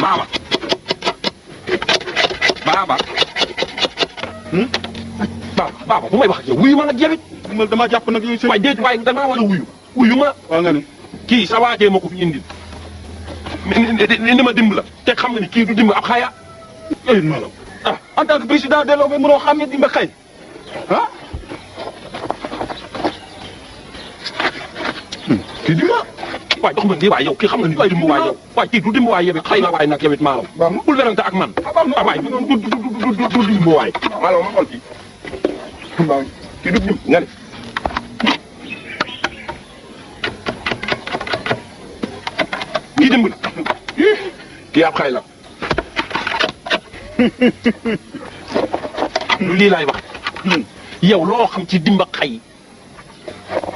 Baba. Baba. Baba bu may wax ak yow wuyu ma nag yow it. man damaa jàpp nag yooyu seen. waaye déet waaye damaa war a wuyu ma. waaw nga ni. kii sa waajee ma ko fi indil. ni ma dimb la te xam nga ni kii du dimb ab xaya. ay maanaam. ah en tant que président de l'ONU mënoo xam ne dimb xay ah. kii dimba. waaye dox ma nii waaye yow kii xam nga ni du dimb waay yow waaye kii du dimb waay yow it xëy na waay nag yow it maalaw. waaw bul werante ak man. ah waay du dimb waay. maalaw ma xool kii. waaw kii du dimb nga ne. kii dimb la. kii ab xay la. lu lii laay wax. yow loo xam ci dimba xay.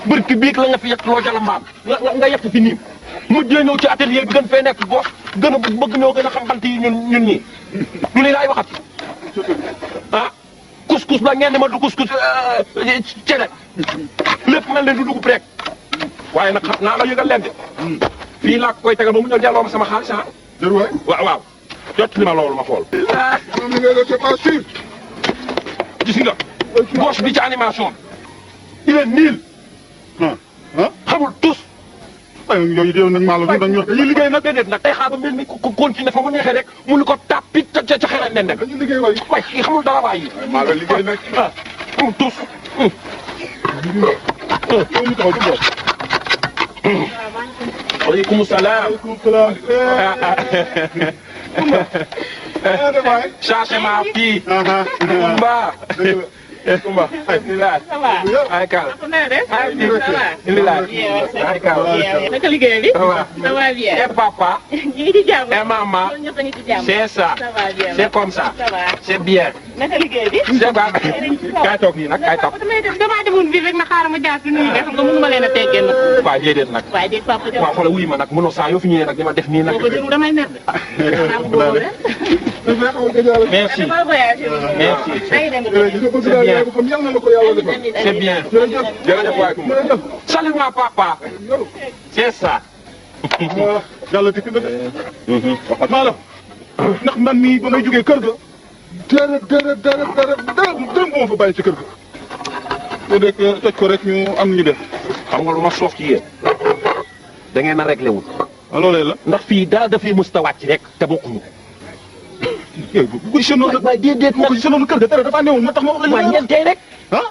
bërki biig la nga fi yekk loo jala mbaam nga yekk fi nii mujjee ñëw ci atelier bi gën fee nekk boo gën a bëgg ñoo gën a xam bant yi ñun ñii lu li laay waxat ah couscous la ngeen di ma du couscous cere lépp mel leen du dugub rek waaye nag xam naa la yëgal leen de fii laa koy tegal ba mu ñëw delloo ma sama xaalis ah jërëjëf waay. waaw jot li ma loolu ma xool moom li ngay def c'est pas sûr. gis nga gauche bi ci animation il est nul xamul tous. aywa yooyu yow nag maalo bi dañuy wax dañuy liggéey nag. déedéet nag tey xaar ba mbir mi ko continuer fa mu neexee rek mu ni ko tàppit ca xelal nen nag. dañuy liggéey waay. waaye kii xamul dara waay yi. maalo liggéey nag. ah xamul tous. yow mi taxaw ci bopp. waaleykum salaam. waaleykum salaam. changement fii. Kumba. Kumba. ay kaal. ay kaal. naka liggéey bi. ça va bien. et papa. ñu ngi ci jàmm. et maman. ñëpp a ngi ci jàmm. c'est ça. ça va bien. c'est comme ça. ça va. c'est bien. naka liggéey bi. c'est ba kaay toog nii nag kaay toog. damaa demoon biir rek na xaaral ma jaar si nuyu nga xam nga mënu ma leen a teggee nag. waaw déedéet nag. waaye déet papa jërëjëf. waaw xoolal wuyu ma nag mënoo saa yoo fi ñëwee nag di ma def nii nag. boo ko jëlu damay mer de. merci. merci. c'est bien. jërëjëf waay Kumba. salut ma papa. c'est ça. yàlla dikk na de. maalo. ndax man mii ba may jógee kër ga. dara bu ma fa bàyyi ci kër ga. te dëkk toj ko rek ñu am ñu def. xam nga lu ma soof ci yéen. da ngeen a réglé wul. loolee la. ndax fii dara dafay musta wàcc rek te bokkuñu. yow bu positionné woon waaye déedéet nag positionné woon kër ga dara dafa néew moo tax ma wax la. waaye ngeen tey rek. ah.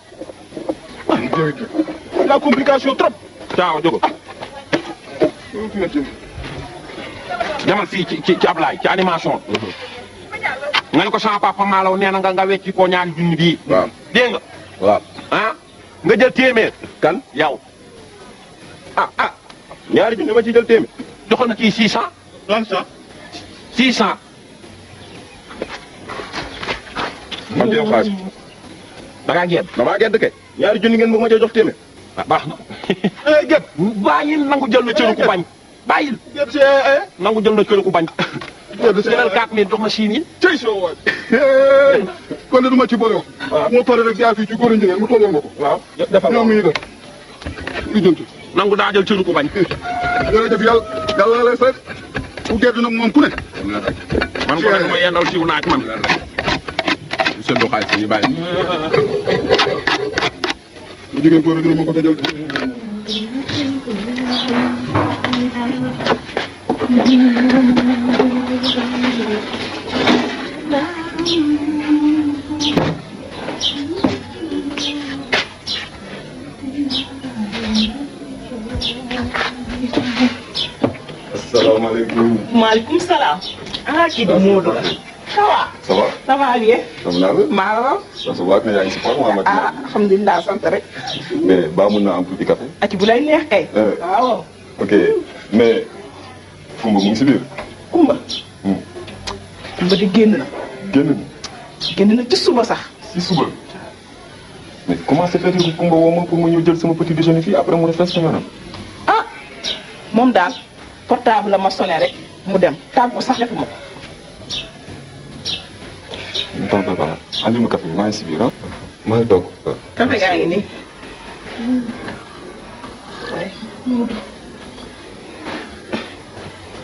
la complication trop. caawa jógo. demal fii ci Ablaye ci animation. nga ne ko sama papa Malaw nee na nga wecci ko ñaari junni bii. waaw dégg nga. waaw. ah nga jël téeméer. kan yow. ñaari junni ma ci jël téeméer. joxoon na kii 600. lan sax. 600. man de yow xaalis. da ngaa génn. damaa gedd kay. ñaari junni ngeen ma cee jox téeméer. ah baax na. ay gedd. bàyyil nangu jël na cëru ku bañ. bàyyil gedd si nangu jël na cëru ku bañ. gedd si jëlal 4000 jox ma 6000. cey soo waay. kon de du ma ci boole wax. waaw moo pare rek jaar fii ci góor a njëgeen mu tolloo ma ko. waaw defal ñoom mi ngi def. lu jëm ci. nangu daa jël cëru ku bañ. jërëjëf yàlla lay fay. ku gedd nag moom ku ne. man ko rek ma yendal siw naaj man. seen do xaalis yi bàyyi. bu jigéen góor a dina ma ko dajal. asalaamaaleykum. maaleykum salaam. ah kii di Modou la. ça va. ça va. ça va bien. xam naa la. maa la raw. ça va yaa ngi si forme wala. ah alhamdulilah sant rek. mais baa mun naa am tuuti café. ak bu lay neex kay. waaw. ok mais Kumba mu ngi si biir. Kumba. Kumba di génn na. génn na ci suba sax. si suba. mais comment se fait-il que Kumba woo ma pour ma ñëw jël sama petit déjeuner fii après mu def fes yoonam. ah moom daal portable la ma sonné rek mu dem tàggu sax defu ma ko. toog ba baax andi ma café bi maa ngi si biir ah. maa ngi toog. café gaa ngi nii.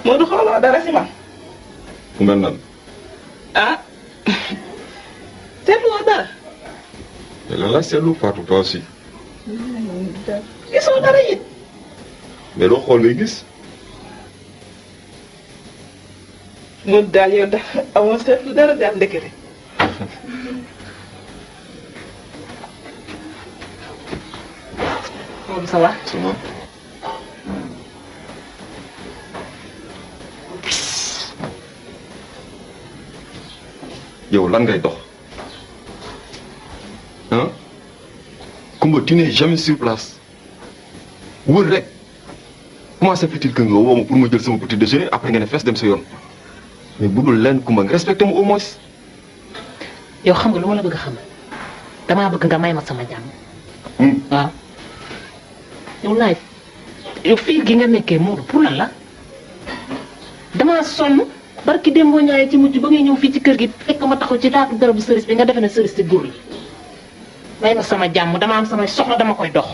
Modou xooloo dara si man. ku mel nan. ah seetloo dara. mais lan la seetlu Fatou toi aussi. gisoo dara it. mais doo xool ngay gis. moom daal yow da amoo seetlu dara daal ndekete. moom ça va. sama. yow lan ngay dox. ah. Kumba tu n'es jamais sur place. wër rek. comment ça fait-il que nga woo ma pour ma jël sama petit déjeuner après nga ne fees dem sa yoon. mais bu dul lenn Kumba nga respecté ma au moins. yow xam nga lu ma la bëgg a xamal damaa bëgg nga may ma sama jàmm. waaw. yow laay yow fii gi nga nekkee Modou pour lan la damaa sonn barki dem boo ñaayee ci mujj ba ngay ñëw fii ci kër gi fekk ma taxaw ci taatu garabu sëris bi nga defe ne sëris ci góor yi may ma sama jàmm dama am samay soxla dama koy dox.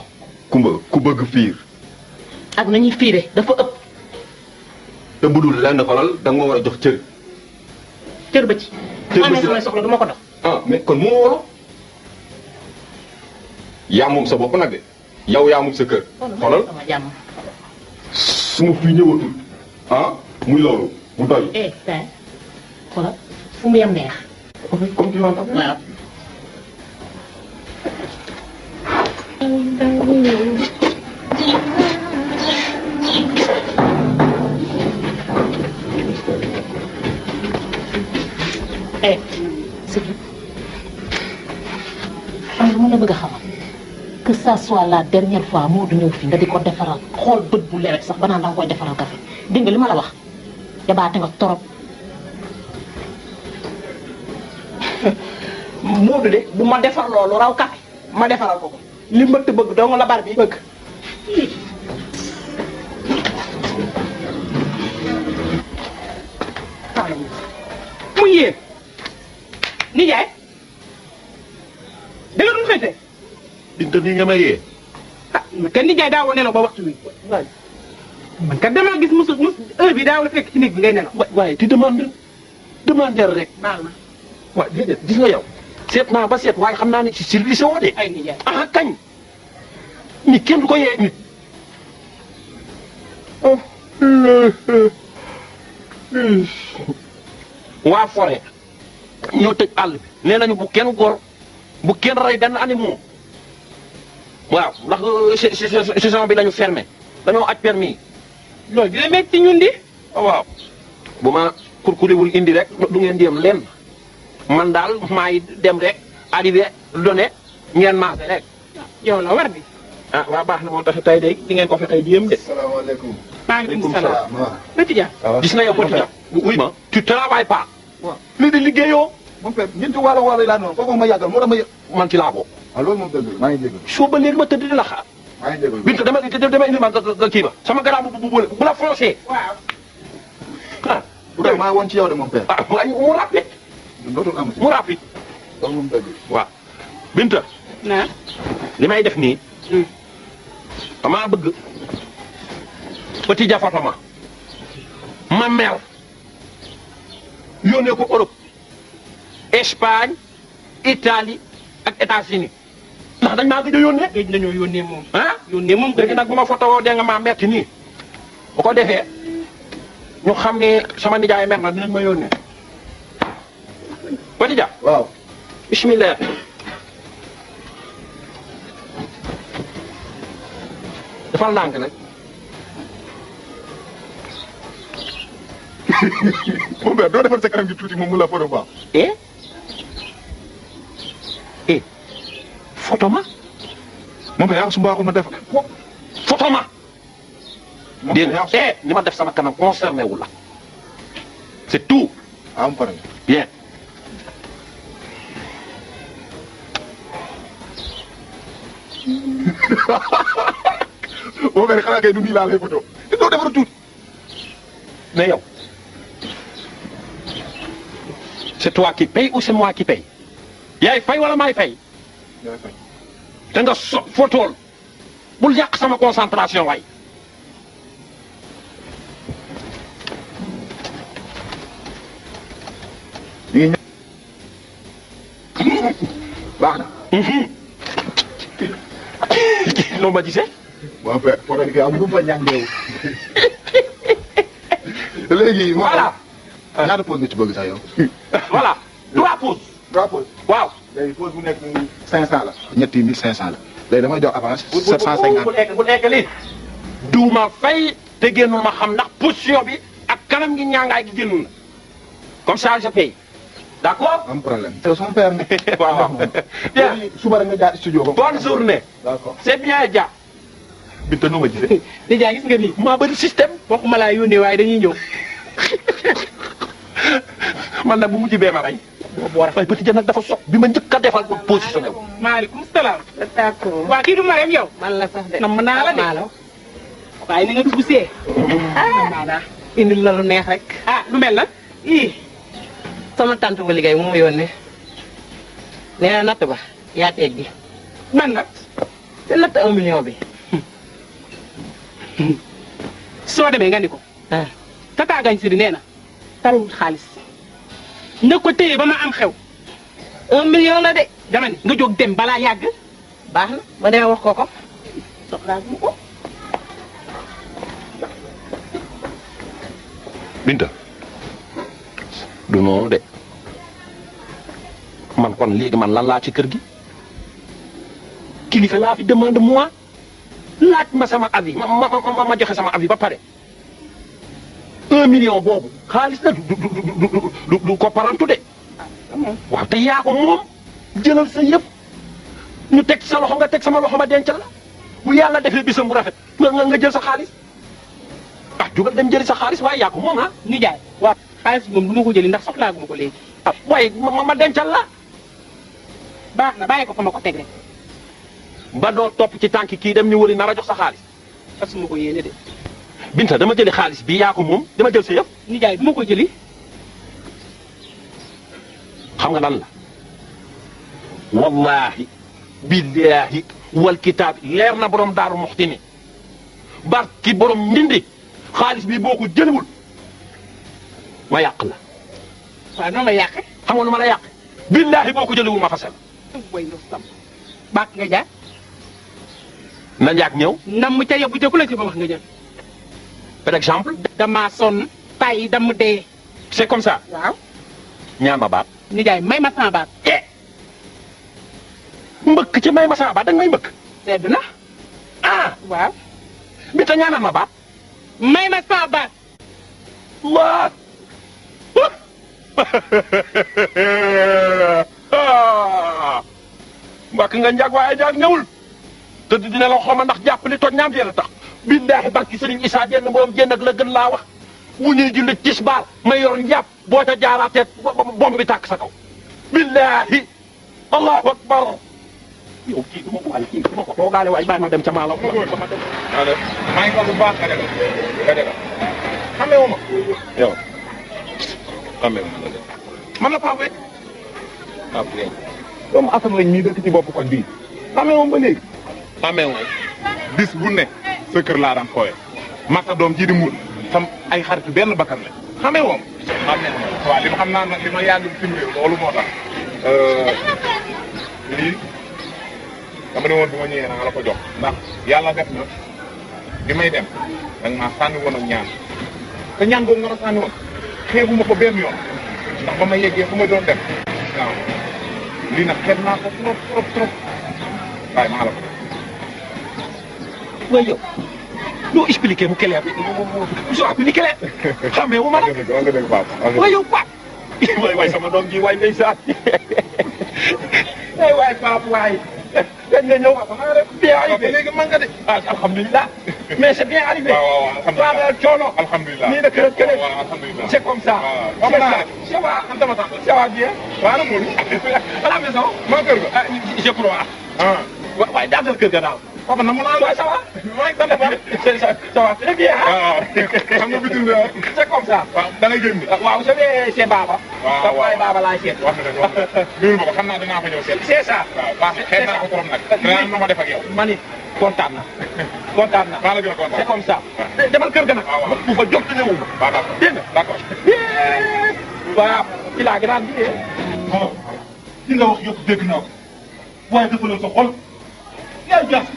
Kumba ku bëgg fiir. ak nañuy fiire dafa ëpp. te bu dul lenn xolal da nga ma war a jox cër. cër ba ci. cër ba amee ci samay soxla du ma ko dox. ah mais kon mu wóolu. yaa moom sa bopp nag de. yow yaa moom sa kër. xolal sama jàmm. su ma fi ñëwatul. ah muy loolu mu doy. tey xoolal fu mu yem neex. comme tu l'entends. waaw. c'est tout. xam nga mën na bëgg a xamal que ça soit la dernière fois moo du ñëw fii nga di ko defaral xool bët bu lewet sax ba naan da nga koy defaral café dégg nga li ma la wax jabaate nga torop. Moodu de bu ma defar loolu raw café ma defaral ko ko li mbëtt bëgg dong la bar bi bëgg. mu yéen nijaay da nga doon fete. Binta nii nga may yee. ah man kat nijaay daa nelaw ba waxtu wi. man kat damaa gis mus heure bi daa la fekk ci néeg bi ngay nelaw. waaye ti demander rek. baal ma waaw déedéet gis nga yow. seet naa ba seet waaye xam naa ne ci service woo de. ay nijaay. ah kañ. ni kenn du ko yee nit. waa forêt ñoo tëj àll bi nee nañu bu kenn gor bu kenn rey benn animal waaw ndax saison bi lañu fermé dañoo aj permis. loolu dina metti ci ñun di. waaw bu ma kurkuriwul indi rek du ngeen jéem lenn man daal maay dem rek arrivé donné ngeen maase rek. yow la war di. ah waa baax na moo tax tey de di ngeen ko fexee jéem de. salaamaaleykum. maaleykum salaam. na ci jàpp. gis nga yow Petit Dia. oui ma tu travailles pas. waaw lii di liggéeyoo. moom père ñeenti waalo yi laa noonu kooku ma yàggal moo tax ma yë. man ci laa bokk. ah loolu moom dëgg la maa ngi jégalu. soo ba léegi ma tëdd di la xaar. maa ngi jégalu. Bintu dama indi ma nga kii ba sama garab bu la foncé. waaw. ah bu dee maa woon ci yow de moom père. ah mu rapide dootul amati. mu rapide. loolu moom dëgg la. waaw Binta naa. li may def nii. damaa bëgg Petit Dia foto ma mer yónnee ko Europe Espagne Italie ak États-Unis ndax dañ maa gëj a yónnee. géej nañoo yónnee moom. ah yónnee moom léegi nag bu ma foto woo dee nga maa metti nii bu ko defee ñu xam ne sama nijaay mer na dinañ ma yónnee Petit Dia waaw. bismillah. dafa ndànk nag. moom père doo defar sa kanam gi tuuti moom mu la photo baax. photo ma. moom père yaa su mbaaxul ma def. photo ma. moom dégg père nga yaa ni ma def sama kanam concerné wu la. c'est tout. ah mu pare. bien. moom père xanaa kay du nii laa lay photo. te doo defar tuuti. mais yow. c'est toi qui paye ou c'est moi qui paye. yaay fay wala maay fay. yaa fay. te nga photool bul yàq sama concentration waay. baax na. noo ma gisee. bon père photo bi kay am bu fa ñàkk yow. léegi. voilà. ñaata pause nga ci bëgg sax yow. voilà 3 pauses. 3 pauses. waaw. léegi pause bu nekk 500 la. ñetti 1500 la. léegi damay jox avance. 750 bu nekk lii. duuma fay te génnul ma xam ndax position bi ak kanam gi ñaangaay gi génnul na comme ça je paye d'accord. am problème. te son père nga. waaw waaw. bien suba rek nga jaar studio ba. bonne journée. d'accord. c'est bien Dia. Binta nu ma gisee. déjà gis nga nii maa bëri système. waxuma laa yónnee waaye dañuy ñëw. man nag bu mujj bee ma rey. waaye petit nag dafa sopp bi ma njëkk a defal ko positionné wu. maaleykum salaam. d'accord. waa kii du Marème yow. man la sax de. nam naa la de. maalo. waaye ni nga dugg see. ah indil la lu neex rek. ah lu mel na. ii. sama tante ba liggéey mu ma yónnee. nee na natt ba yaa teggi. man nag. te natt 1 million bi. soo demee nga ni ko. ah tata gañ si di nee na. taluwut xaalis. nga ko téye ba ma am xew. 1 million la de. dama ni nga jóg dem balaa yàgg. baax na ma demee wax ko ko. soxlaa mu ko. Binta du noonu de man kon léegi man lan laa ci kër gi kilifa laa fi demande moi laaj ma sama avis ma joxe sama avis ba pare 1 million boobu xaalis la du ko parantu de waaw te yaa ko moom jëlal sa yëpp ñu teg sa loxo nga teg sama loxo ma dencal la bu yàlla defee bisam bu rafet nga jël sa xaalis ah jugal dem jëli sa xaalis waaye yaa ko moom ah. ñu jaay waaw xaalis moom du ma ko jëli ndax soxlaagu ma ko léegi. ah waaye ma dencal la. baax na bàyyi ko fa ma ko teg rek. ba doo topp ci tànk kii dem ñu wëri nar a jox sa xaalis. fasuma ko yéene de. Binta dama jëli xaalis bi yaa ko moom dama jël sa yëpp. ñu jaay du ma ko jëli. xam nga lan la. wallaahi. billaahi wal kitaab leer na borom daaru moxti ni barki borom ndindi xaalis bi boo ko jëliwul ma yàq la. waaw noonu la yàqe. xam nga nu ma la yàq. billaahi boo ko jëliwul ma fasal. way nga sam. baax nga jaay. na njaag ñëw. nam ca yóbbu te ku la ci ba wax nga jël. par exemple. damaa sonn. tay dam dee. c'est comme ça. waaw. ñaan ma baat. ñu jaay may ma sama baat. mbëkk ci may ma sama baat danga may mbëkk. sedd na. ah waaw. bi ta ñaanal ma baat. may ma sama baat. waa. mbàkk nga njaag waaye njaag ñëwul. te dina la xoma ndax jàpp li toj ñaam teel a tax. billaahi barki sëriñ Issa jenn moom jenn ak la gën laa wax. bu ñuy julli tisbaar ma yor njàpp boo ca jaaraatee bomb bi tàkk sa kaw. billaahi. allahu akbar. yow kii du ma ko waaye kii du ma ko toogaale waaye bàyyi ma dem ca maalaw. maa ngi ko bu baax nga def nga def xamee wu ma yow xamee wu ma la def man la Pape Pape doomu Assane lañ ñuy dëkk ci bopp koñ bii xamee wu ma ba léegi xamee wu bis bu ne sa kër laa daan xooyee masa doom ji di mul sam ay xaritu benn bakkan la xamee wu ma xamee wu ma waaw li ma xam naa nag li ma yàgg ci réew loolu moo tax lii dama ne woon bu ma ñëwee na nga la ko jox ndax yàlla def na bi may dem da nga maa sànni woon ak ñaan te ñaan boobu nga ma sànni woon xeebuma ko benn yoon ndax ba ma yeggee fu ma doon dem waaw lii nag xeeb naa ko trop trop trop waaye maa la ko waaye yow doo expliqué mu clair bi soo ni clair xamee wu ma la. nga dégg Pape waaye yow Pape. waay sama doom ji waay ndeysaan. waay Pape waay. kañ nga ñëw bien arrivé léegi man nga de ah alhamdulilah mais c'est bien arrivé. waaw alhamdulilah coono. alhamdulilah nii la kër kële. waaw alhamdulilah c'est comme ça. waaw ça va ça va bien. waaw nag moom à la maison. maa kër ga ah je crois. ah waaye daal kër ga daal. papa na mu naan waaw ça va. maa ngi sant ba ça va très bien. waaw xam nga bitim la c'est comme ça. waaw da ngay génn waaw je vais chez Baba. waaw waaw Baba laay seet. wax na wax nuyul ma ko xam naa dinaa fa ñëw seet c'est ça. waaw baax na xëy naa ko trop nag dinaa na ma def ak yow ma ni kontaan na kontaan na. maa la gën a kontaan c'est comme ça. demal kër ga nag. waaw waaw bu fa jóg te ñëwul. waaw d'accord dégg nga. d'accord waaw ci laa gën a bon li nga wax yëpp dégg naa ko waaye dafa leen sa xol yaay jaasi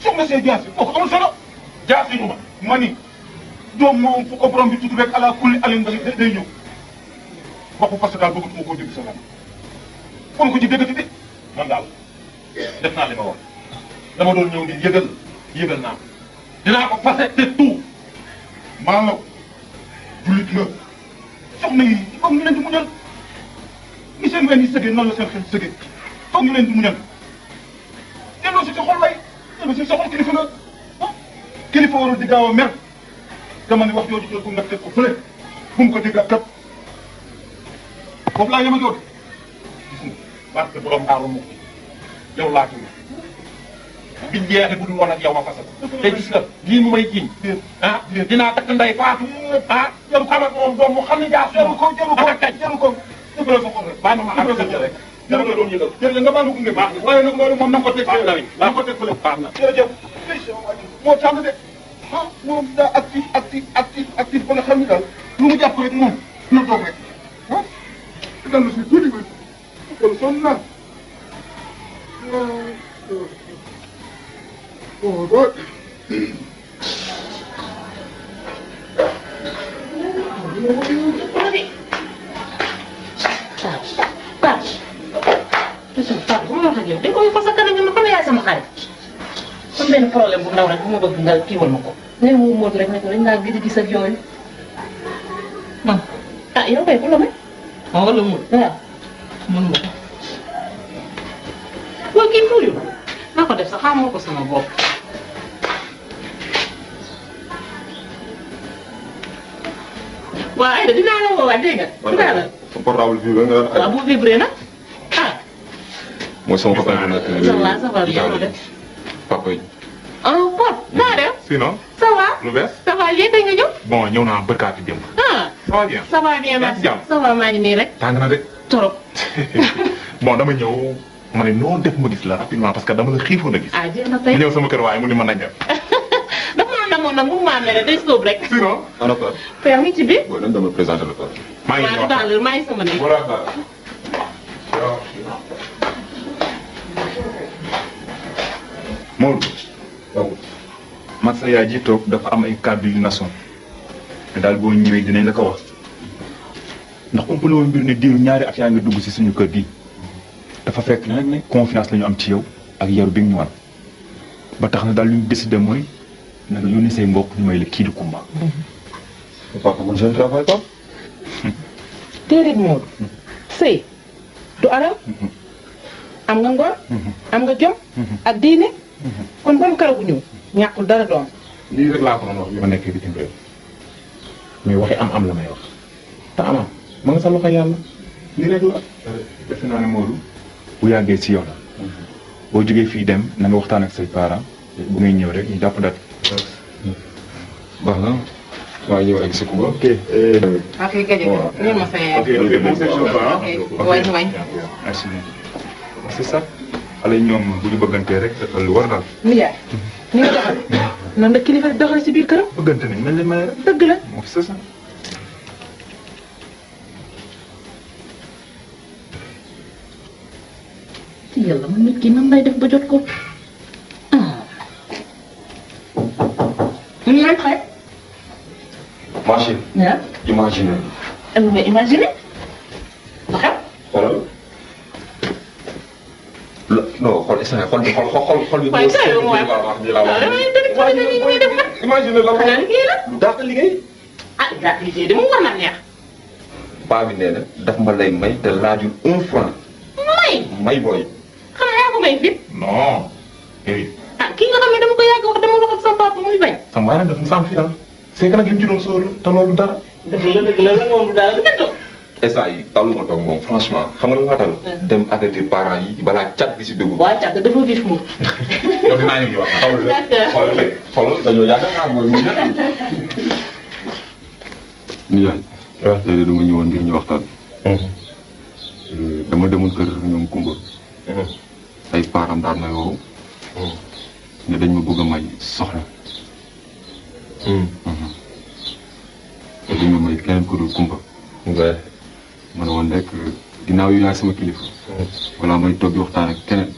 soxna see jaasi kooku amul solo jaasi ñu ma ni doom moom fu ko borom bi tudd rek ala kulli alin day ñëw waxu parce que daal bëggatuma koo dégg sa lan kon ko ci déggati de man daal def naa li ma wax dama doon ñëw ni yëgal naa dinaa ko fase te tout maa la jullit nga soxna yi foog ñu leen di muñal ni seen wen yi sëgee noonu la seen xel sëgee foog ñu leen di muñal delloo si sa xol way delloo si sa xol kilifa nga kilifa warul di gaaw a mer dama ne wax jooju jël ko nga teg ko fële bu mu ko dégg ak kat foofu laa yem ak yow de gis nga parce que borom daaru mu yow laa tudd biñ jeexee bu dul woon ak yow ma fasal te gis nga lii mu may jiñ ah dinaa takk nday faatu ah jaru xam ak moom doom mu xam ne jaar jaru ko dëgg sa xol rek bàyyi ma am sa rek dama la doon yëgal jërëjëf nga baal ma gunge baax na waaye nag loolu moom na nga ko teg fële na nga ko teg fële baax na jërëjëf moo tànn de ah moom daa actif ba nga xam ni daal lu mu jàpp rek moom na toog rek ah dal na si tuuti ba kon sonn naa dañ koy fas a kanam nga ma xam ne yaay sama xarit am benn problème bu ndaw rek bu ma bëgg nga kiiwal ma ko nee mu Modou rek ne ko dañ laa gëj a gis ak yooyu man ah yow kay ku la may wala mu waaw mënu ma ko kii fuuyu naa ko def sax xamoo ko sama bopp waaw Aïda dinaa la woowaat dégg nga dinaa la sa portable vibré nga waaw bu vibré nag ah mooy sama copain bu nekk ça va bien def papa yi ah Pod naa def sinon ça va lu bees ça va yéen nga ñëw bon ñëw naa bërkaati démb ah ça va bien ça va bien merci jàmm. ça va maa ngi nii rek tàng na de trop bon dama ñëw ma ne noo def ma gis la rapidement parce que dama la xiifoon a gis ah jéem a ma tey ñëw sama kër waaye mu ni ma nañ dem dafa maa namoon nag mu maa mere day sóob rek sinon ana père père mi ci biir bon dañ dama présenter le père maa ngi maa ngi dans l'heure maa ngi sama néeg voilà Maodo mag sa yaay ji toog dafa am ay kàddu yu nasoon te daal boo ñëwee dinañ la ko wax ndax umpale woon mbir ne diiru ñaari at yaa ngi dugg si suñu kër gi dafa fekk nag ne confiance la ñu am ci yow ak yaru bi nga ñu war ba tax na daal lu ñu décidé mooy na nga yónni say mbokk ñu may la kii di Kumba. papa man je ne travaille pas. déedéet Modou sëy du alal am nga ngor am nga jom ak diine kon ba mu karagu ñëw ñàkkul dara doom lii rek laa ko doon wax bi ma nekkee bitim réew mais waxi am la may wax te am ma nga sa loxo yàlla lii rek la. defe naa ne Modou bu yàggee si yow la boo jógee fii dem na nga waxtaan ak say parents bu ngay ñëw rek ñu jàpp date. baax na maa ñëw ak si Kumba. ok. ok gëj a ma sa yaay. ok bon c'est ça. ok wañ. merci c'est ça. xale yi ñoom bu ñu bëggantee rek dafa lu war daal. nijaay ni nga doxal nan la kilifa doxal si biir këram bëggante nañ nañ leen may rek. dëgg la moo c'est ça. ci yàlla man nit ki nan lay def ba jot ko ñu naan xay ma chérie. ah imagine. mais imaginer ba xam xoolal. non xool instant xool bi xool bi. waaye saa yoo ma waay imagine la xanaa liggéey la lu dàq liggéey. ah daa liggéey de mu war na neex paa bi nee na daf ma lay may te laajul 1 franc. may booy. xanaa yaa ko may fit non. ah kii nga xam ne dama ko yàgg wax dama wax ak sama papa muy bañ sama waay nag daf mu am fi daal. c'est que nag li mu ci doon sóor te loolu dara. dëgg la moom daal du gëstoo instant yi taluma toog moom franchement xam nga lu ma tal. dem avertir parents yi balaa cat gi si dugg. waa càgg dafa vif moom yow dinaa ñëw ñu wax. d'accord xoolal dañoo yaakaar mooy mu Nijaay. waaw tey dama ñëwoon ngir ñu waxtaan. dama demoon kër ñoom Kumba. ay parents daal may woo. ne dañ ma bëgg a may soxna. te dañ ma may keneen ku dul Kumba. ma ne woon rek ginnaaw yu yaay sama kilifa. wala may toog di waxtaan ak keneen.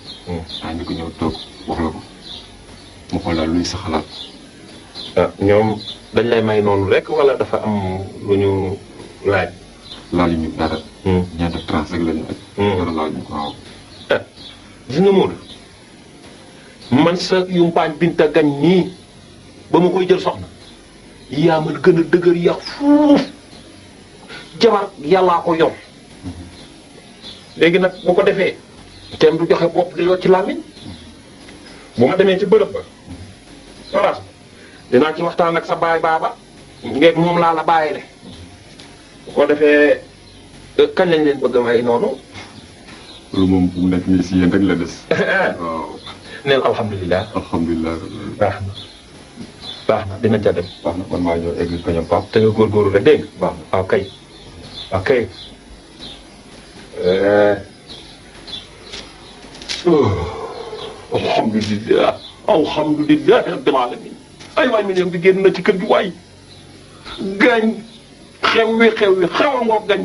daa ñu ko ñëw toog wax la ko mu xool daal luy sa xalaat. ah ñoom dañ lay may noonu rek wala dafa am lu ñu laaj. laaj ñu dara. ñaata tranche rek lañu laaj. dara laaj ñu ko waaw. ah gis nga Modou man sa yumpaañ Binta Gañ nii ba ma koy jël soxna yaa ma gën a dëgër yax fuuf jabar yàllaa ko yor léegi nag bu ko defee kenn du joxe bopp di ci làmmiñ bu ma demee ci bërëb ba soraas dinaa ci waxtaan ak sa baay baaba ngeeg moom laa la bàyyi de bu ko defee kañ lañ leen bëgg a may noonu loolu moom fu mu nekk nii si yéen rek la des. waaw. neel alhamdulilah. alhamdulilah. baax na baax na dina ca dem. baax na man maa ñëw egg ko ñoom Pape. te nga góorgóorlu rek dégg nga. baax na waaw kay waaw kay. alhamdulilah alhamdulilah rabbil alamin ay waay mi bi génn na ci kër gi waay gañ xew wi xew a ngoog gañ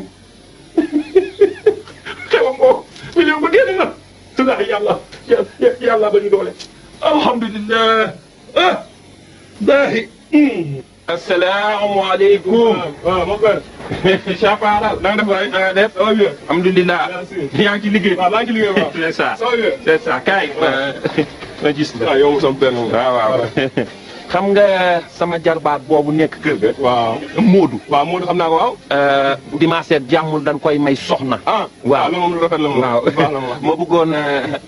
xew a ngoog mi ba génn na ndax yàlla ba ñu doole alhamdulilah ah daahi asalaamaaleykum. waaw mon père. Chaparal. na nga def waay na nga def. ça va bien. alhamdulilah. yaa ngi ci liggéey. waaw maa ngi ci liggéey waaw. c'est ça ça va bien. c'est ça kay. ma gis la. waaw yow sama père moom. waaw waaw. xam nga sama jarbaat boobu nekk kër ga. waaw. Moodu. waaw Modou xam naa ko waaw. dimanche jàmmul dañ koy may soxna. ah. waaw loolu moom lu rafet la moom. waaw baax na moom. ma bëggoon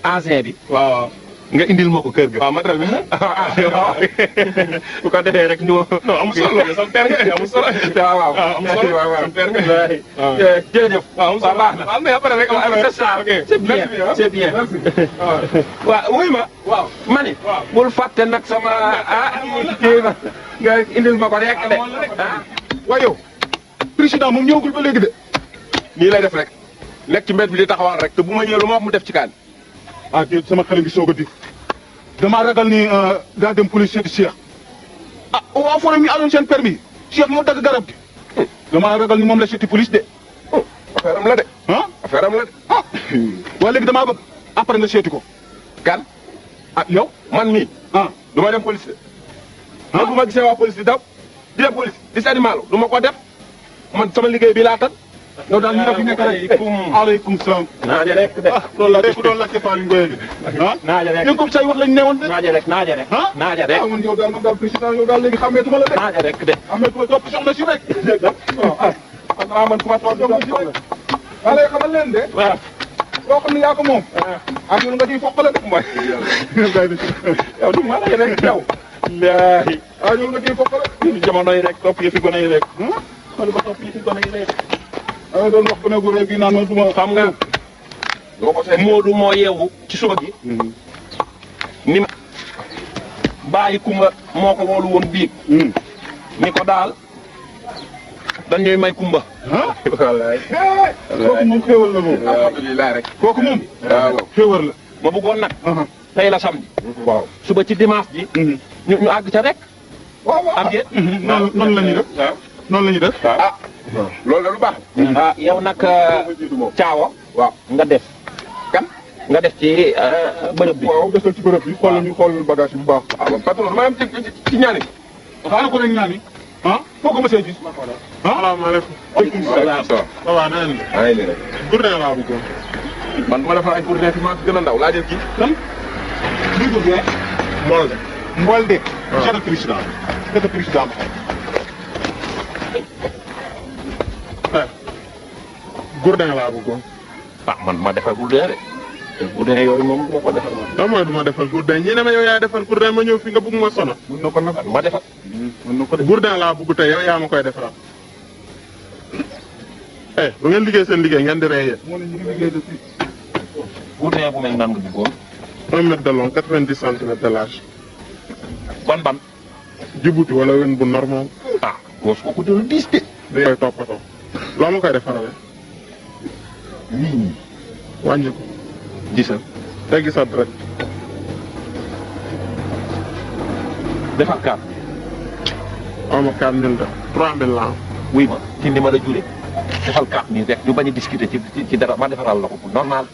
ancien bi. waaw. nga indil ma ko kër ga. waaw matériel bi. waaw bu ko defee rek ñu. non amul solo loolu sama père nga amul solo. waaw waaw amul solo waaw waaw sama père nga. waaw jërëjëf. waaw amul solo baax na. waaw mais après rek. c'est ça ok c'est bien c'est bien. waaw wuy ma. waaw. ma ni. waaw. bul fàtte nag sama kii ma nga indil ma ko rek de ah. waaye yow président moom ñëwagul ba léegi de. nii lay def rek nekk ci mbedd bi di taxawal rek te bu ma ñëwee lu ma wax mu def ci kaan. ah kii sama xel ngi soog a dig damaa ragal ni daa dem police seeti Cheikh. ah waa forum yi amoon seen permis Cheikh moo dagg garab gi. damaa ragal ni moom la seeti police de. affaire am la de. ah affaire am la de. ah waa léegi damaa bëgg après nga seeti ko. kan ah yow man mii. ah du ma dem police de. ah bu ma gisee waa police di daw di dem police di seeti maalo du ma ko def man sama liggéey bi laa tan yow daal ñu def nekk rek. aleykum salaam. naaje rek de. ah loolu la ku doon laajte Fall Ngoye bi. ah naaje rek yéen comme say wax lañ newoon de. naaje rek naaje rek. ah naaje rek. ah man yow daal président yow daal léegi xàmmeetuma la de. naaje rek de. xàmmeetuma topp soxna si rek. waaw ah man ku ma toog soxna si rek. maa lay xamal leen de. waaw. loo xam ne yaa ko moom. ak yow nga ciy foqale de. mooy. yow du ma lay rek yow. laahi. ah yow nga ciy foqale. jamono yi rek topp yi fi gone yi rek. xool ba topp yi fi gone yi rek. ah doon wax ko ne gu rëy gi naan ma du ma. xam nga. doo ko seet. Moodu moo yeewu ci suba gi. ni ma. bàyyi kumba moo ko woolu woon biig. ni ko daal. dañuy may kumba. ah. wallaay. kooku moom xéwal la moom. alhamdulilah rek. kooku moom. waaw xéwal la. ma bëggoon nag. tey la samedi. waaw. suba ci dimanche ji. ñu àgg ca rek. waaw waaw am ngeen. noonu la ñuy def. waaw noonu la ñuy def. ah. loolu la lu baax. ah yow nag caawa. waaw nga def. kan. nga def ci bërëb bi. waaw desal ci bërëb bi xoolal ñu xool bagage yi bu baax. waaw patron ma am ci ñaani. xaaral ko rek ñaani. ah foo ko mësee gis. ah salaamaaleykum. waaleykum salaam. ça va na ngeen. maa ngi nii rek. gourdin laa bëggoon. man ma defar ay gourdin fi maa fi gën a ndaw laa jël kii. kan. lii gourdin. Mbolde. Mbolde. monsieur le président. monsieur le président. gourdin laa bëggoon. ah man ma defal gourdin de. gourdin yooyu moom du ma ko defal man. lan mooy du ma defal gourdin ñi ne ma yow yaa defal gourdin ma ñëw fi nga bëgg ma sonal. mën na ko nag ma defal. mën na ko def. gourdin laa bëgg tey yow yaa ma koy defaral. bu ngeen liggéey seen liggéey ngeen di rey yéen. moo ne ñu ngi liggéey de fii. gourdin bu mel nan nga bëggoon. 1 mètre de long 90 centimètres de large. ban ban. Djibouti wala wen bu normal. ah goos kooku dina diis de. da koy toppatoo. loo ma koy defarale. nii. wàññi ko. gisal. teggi sa dret. defal kaat. aw ma 4000 de 3000 la am. wuy ma ci ni ma la jure. defal 4000 rek ñu bañ a discuter ci dara ma defaral la ko bu normal.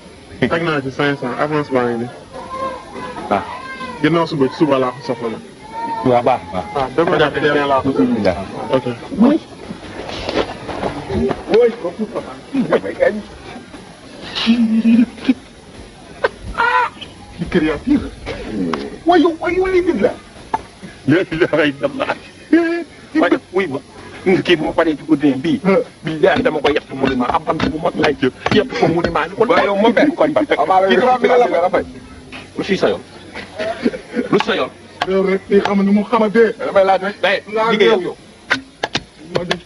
teg naa ci 500 avance baa ngi nii. waaw. ginnaaw suba laa ko soxla na. waaw baax baax. waaw dama ko jàpp teel laa ko. ok. mooy. ci créative. wayu lii bi la. léegi dafay dem naa. waaye wuy ma kii bu ma paree ci guddi bii. billahi dama ko yett monument am bant bu mag lay jël yett ko monument ni ko. waaye yow moom benn ko kii la fay. lu si sa yoon. lu sa yoon. yow rek fii xam nga ni mu xamante. damay laaj rek. liggéey ak yow. ma dégg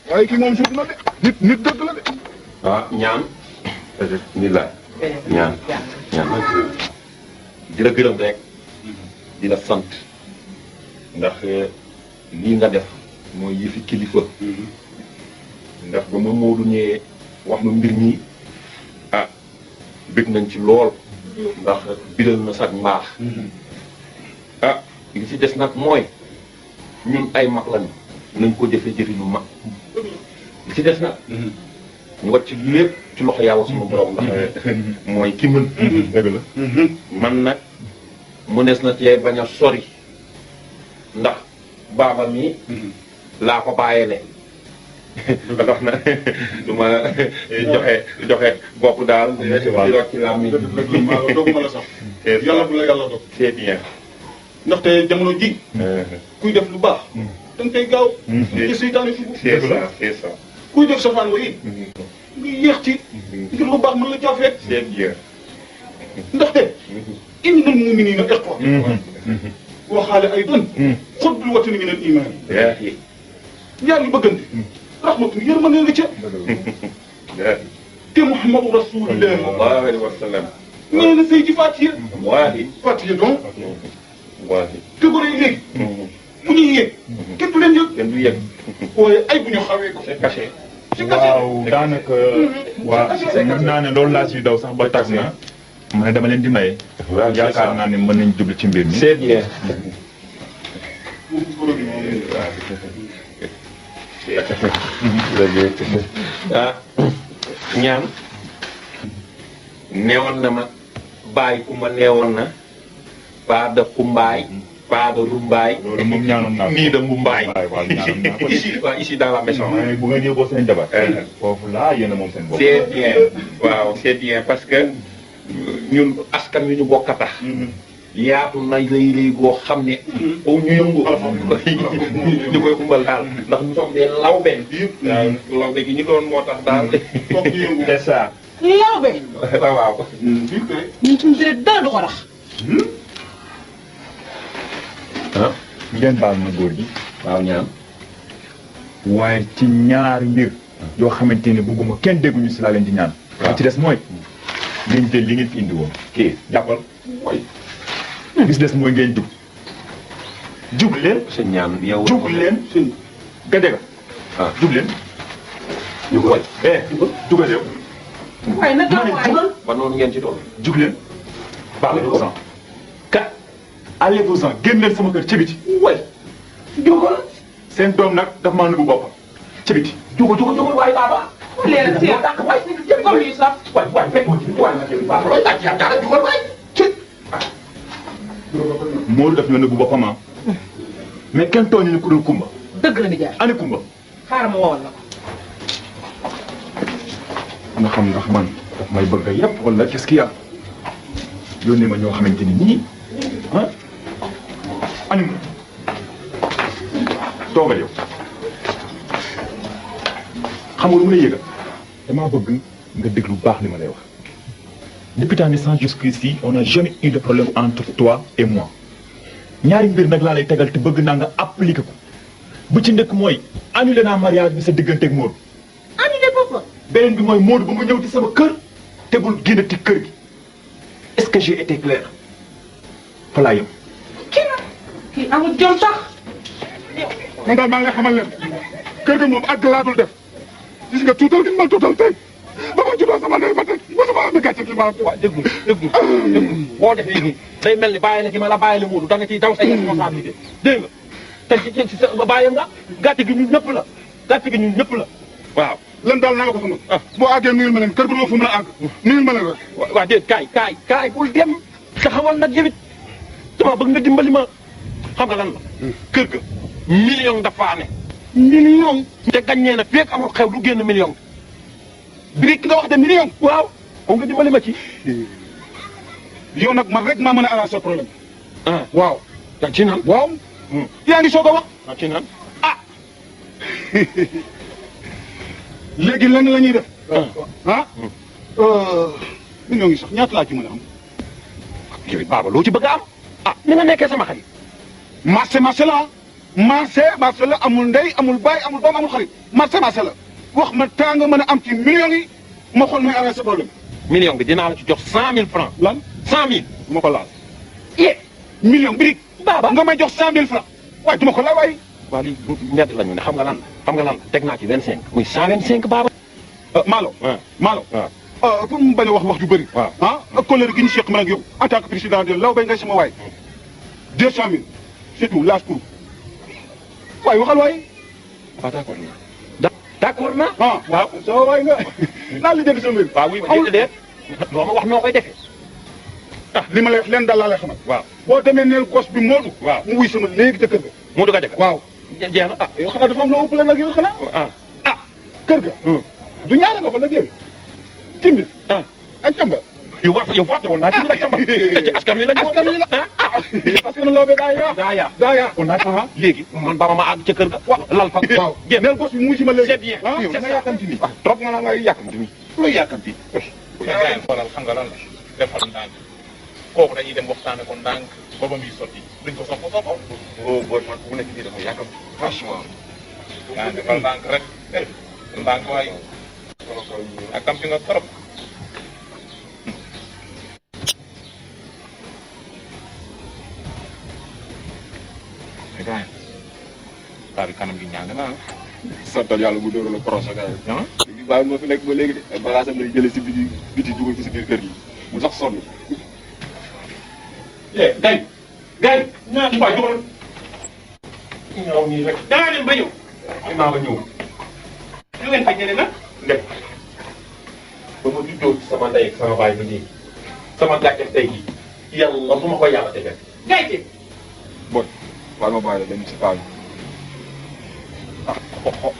waaye kii moom suuf la de. nit dëgg la de. ah ñaan. ni la ñaan di la gërëm rek di la sant ndax lii nga def mooy yëfi kilifa ndax ba ma Moodu ñëwee wax ma mbir mi ah bëgg nañ ci lool ndax biral na sax mbaax ah li ci des nag mooy ñun ay mag lañu nañ ko jëfe jëfinu mag li ci des nag ñu wàcc lépp ci loxo yàlla suma borom ndax mooy ki mën dëgg la man nag mënees na cee bañ a sori ndax baaba mi laa ko bàyyele ba tax na du ma joxe bopp daal di rocc ci laa mi doguma la sax yàlla bu la yàlla dog c'est bien ndaxte jamono ji kuy def lu baax da nga koy gaaw ci seytaane fi c'est ça c'est ça kuy def safaan wa it nga yéex ci ngir lu baax mën la caa fekk c'est bien ndaxte innal mu'minina ikhwa waxaale ay doon xutbul watani min al iman yaa ngi bëggante rahmatu yërmande nga ca te Muhammadu rasulullah sallallahu alayhi wa sallam nee na say ci Fatiha waahi Fatiha donc waahi te gore yi léegi bu ñuy yéeg kenn du leen yëg kenn du yëg waaye ay bu ñu xawee ko c'est caché waaw daanaka waa mën naa ne loolu laa ciy daw sax ba tax na ma ne dama leen di maye. yaakaar naa ne mën nañ jublu ci mbir mi. c'est bien ah ñaan neewoon na ma bàyyi ku ma neewoon na pas de kumbaay pas de rumbaay loolu moom ñaanoon naa ko. nii de mumbaay waaw ñaanoon naa ko. ici waaw ici dans la maison mais bu ngeen yóbboo seen jabar. foofu laa yéen a moom seen bopp. c'est bien waaw c'est bien parce que ñun askan wi ñu bokk a tax yaatu na lay lay goo xam ne foofu ñu yëngu ñu koy xumbal daal ndax ñu sommes des lawbe waaw lawbe gi ñu doon moo tax daal foog ñu yëngu c'est ça. lawbe waaw ñun suñu deret dara du ko rax. ah ngeen baal ma góor gi. waaw ñaan waaye ci ñaari mbir. yoo xamante ne bëgguma kenn dégguñu si laa leen di ñaan. waaw li ci des mooy. ngeen jël li ngeen fi indi woon. kii jàppal. mooy bis des mooy ngeen jug. jug leen. sa ñaan yow jug leen. nga dégg ah jug leen. ñu koy jugal yow. waaye nag ma ne jugal. ba noonu ngeen ci doon jug leen. parlez-vous-en. kat allez-vous-en génn leen sama kër ci biti. way jógal seen doom nag daf maa nëbbu boppam ci biti. jógal waaye baaba léegi si yow waay comme yi sax. waay fekk ma ci waay ma jël baaba looy laaj yaa dara jógal waay ci Moodu daf ñoo nëbbu boppam ah. mais kenn tooñu ñu ku dul Kumba. dëgg la ni jaay ani Kumba. xaaral ma woowal la ko. nga xam ndax man daf may bëgg a yàpp wala qu'est-ce qu'il y a yónnee ma ñoo xamante ni nii ah ani ma toogal yow xam nga lu mu lay yëgal damaa bëgg nga déglu bu baax li ma lay wax. Depuis ta naissance jusqu'ici on n'a jamais eu de problème entre toi et moi ñaari mbir nag laa lay tegal te bëgg naa nga appliquer ko bu ci njëkk mooy annulé naa mariage bi sa digganteeg Moodu. annulé boppam. beneen bi mooy Moodu bu mu ñëw ci sama kër te bul génn ci kër gi est-ce que j'ai été clair fa laa yem. kii amul jom sax. man daal maa ngi xamal leen kër ga moom àgg laa dul def gis nga tuutal gi ma tuutal tey ba ma juddoo sama ndey ba tey mosuma am gàcce gi ma am. waaw déglu boo defee nii day mel ni bàyyi la gi ma la bàyyi la Moodu da nga ciy daw say responsabilité dégg nga te ci sa bàyyi nga gàcce gi ñun ñëpp la gàcce gi ñun ñëpp la waaw lan daal naa la ko xamal. boo àggee nuyul ma leen kër gu ma fu mën a àgg. nuyul ma leen rek. waa déet kaay bul dem taxawal nag yow it dama bëgg nga dimbali ma xam nga lan la. kër ga million dafa ne. million. te gagné na feeg amul xew du génn million. brique nga wax de million. waaw foog nga dimbali ma ci. yow nag man rek maa mën a arranger problème. waaw. yaa ci naan. waaw. yaa ngi soog a wax. yaa ci naan. léegi lan la ñuy def. million yi sax ñaata laa ci mën a am. yow it baaba loo ci bëgg a am. ni nga nekkee sama xarit. marché la marché la amul ndey amul baay amul doom amul xarit marché la wax ma taa nga mën a am ci millions yi ma xool may arrêté sa problème. million bi dinaa la ci jox 100 000 francs. lan 100 000. du ma ko laal. million bi baaba nga may jox 100 000 francs waaye du ma ko laal waaye. waaw lii mbedd la ñu ne xam nga lan teg naa ci 25 muy 125 baaba. Malo. waaw pour mu bañ a wax ju bëri. waaw ak colère gi ñu seq man ak yow en tant que président de Laobé ngay sama waay 200 000 c'est tout laas pour waaye waxal waay. waaw d'accord naa. waaw soo waay nga naa li dégg sa mbir. waaw oui ma dégg doo ma wax noo koy defee. li ma lay wax leen daal laa lay xamal. waaw boo demee neel gos bi Modou. waaw mu wuy sama léegi ca kër ga. Modou ka dëkk. waaw. jeex na yow xanaa dafa am loo ëppale nag yow xanaa. kër ga. du ñaare nga fa nag yow. timbi. ak camba. yow fàtte woon naa ci la camba. ci askan wi la parce que Laobé daa yaa. kon nag léegi man ba ma àgg ca kër ga. lal fa. waaw neel gos bi mu wuy sama léegi. c'est bien yow da nga yàkkamti nii. trop nga naa ngay yàkkamti nii. looy yàkkamti. xoolal xam nga lan la defal ndànk kooku dañuy dem waxtaane ko ndànk ba ba muy sotti duñ ko sopp boo man bu nekk nii dafa yàkkam franchement. yaa defal ndànk rek ndànk waaye yàkkamti nga trop. mais gars yi kanam gi ñàng na santal yàlla bu dóor la proche gars yi. waaye moo fi nekk ba léegi de ay bagages am lay jëlee si biti dugal ko si biir kër gi mu sax sonn. gay ñaata waa jógal ñëw nii rek dangaa dem ba ñëw maa ba ñëw lu ngeen fa jëlee nag ndek ba ma juddoo ci sama ndey ak sama baay bi nii sama gàcce tey gi yàlla bu ma ko yàlla defee gayte bon baal ma bàyyi la dem si paa bi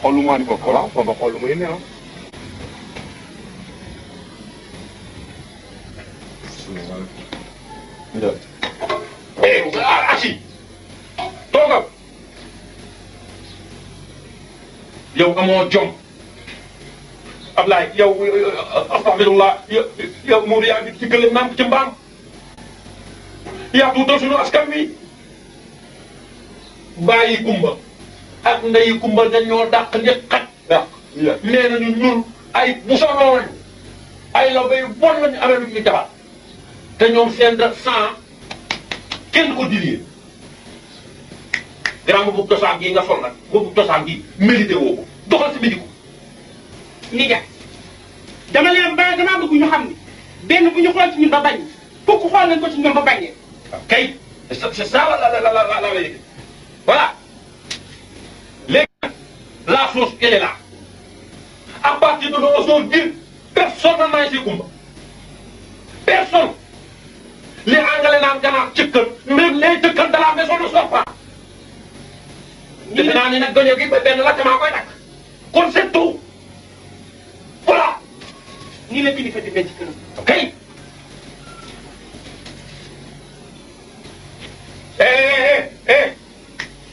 xoolu maa ni bokk voilà foofa xoolu muy ne Achi toogal yow amoo jom Ablaye yow astaghfirullah yow Modou yaa ngi ci gëlëm naan ci mbaam yaa tuutal suñu askan wi bàyyi kumba ak ndeyi kumba dañoo dàq njëkk xaj nee nañu ñun ay busaloo lañu ay Laobé yu bon lañu amee lu ñu jabar te ñoom seen sang kenn ko diriyee grand boobu cosaan gii nga sol nag boobu cosaan gii mérité woo ko doxal si midi ko. nijaay dama leen ba damaa bëgg ñu xam ni benn bu ñu xool ci ñun ba bañ fukk xool nañ ko ci ñoom ba bañee. kay c'est ça la vérité voilà léegi nag la chose elle est là à partir de aujourd'hui personne n'a été Kumba personne. les Anglais naan ganaar cëkkal même les cëkkal de la maison ne sort pas. defe naa ni nag gëñoo gi ba benn la maa koy takk kon c'est tout voilà. nii la kilifa di ci këram. ok.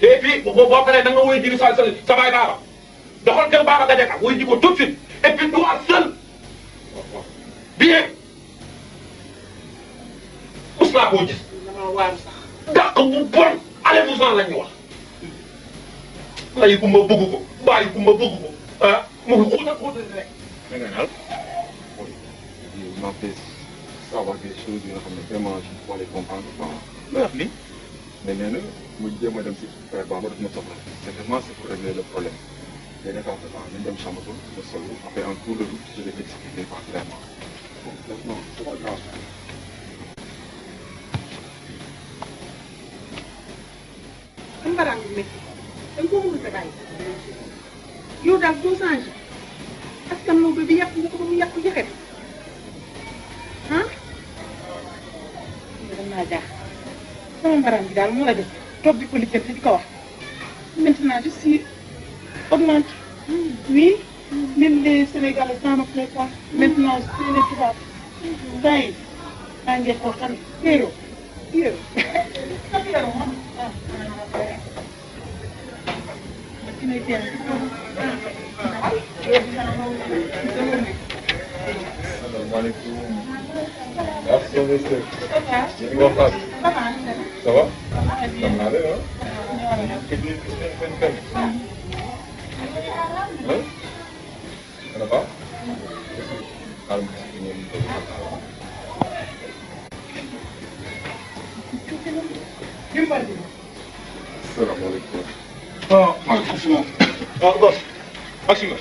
et puis boo paree da nga woy ji sa baay baaba doxal kër baaba nga dekka woy ji ko tout de suite et puis toi seul bien. mos naa koo gis. dama waaru sax. dàq bu bon allez-vous-en la ñu wax. ndeyi kumba bëgg ko bàyyi kumba bëgg ko mu ngi xuutal rek. mais nag daal il m'a fait savoir des choses yoo xam ne vraiment je dois les comprendre quoi. lu wax li mais nee na mu jéem a dem si frère Bamba daf ma soxla certainement c'est pour régler le problème léegi nag nañ dem chambre ba solo après en cours de route je vais t'expliquer particulièrement bon non c'est pas grave. xam nga daal lu métti da nga ko mënut a bàyyi yow daal doo changé bi di yàq ñu ko ba mu yàqu jaxet ah dem naa jaax sama mbaram bi daal moo la def toog di ko lijjanti di ko wax maintenant je suis augmente oui même les Sénégalais ça me plaît pas maintenant c'est les tubaab bàyyi maa ngi ko xam yéero yéero Salaamaaleykum. Merci monsieur. Ñu ngi waxtaan. Ça va? Xam naa leen ah. Kër gi seen kër. Ça va pas? Xaaral ma si ñoom ñu salaamaaleykum. maaleykum salaam. Goss. agsi nga.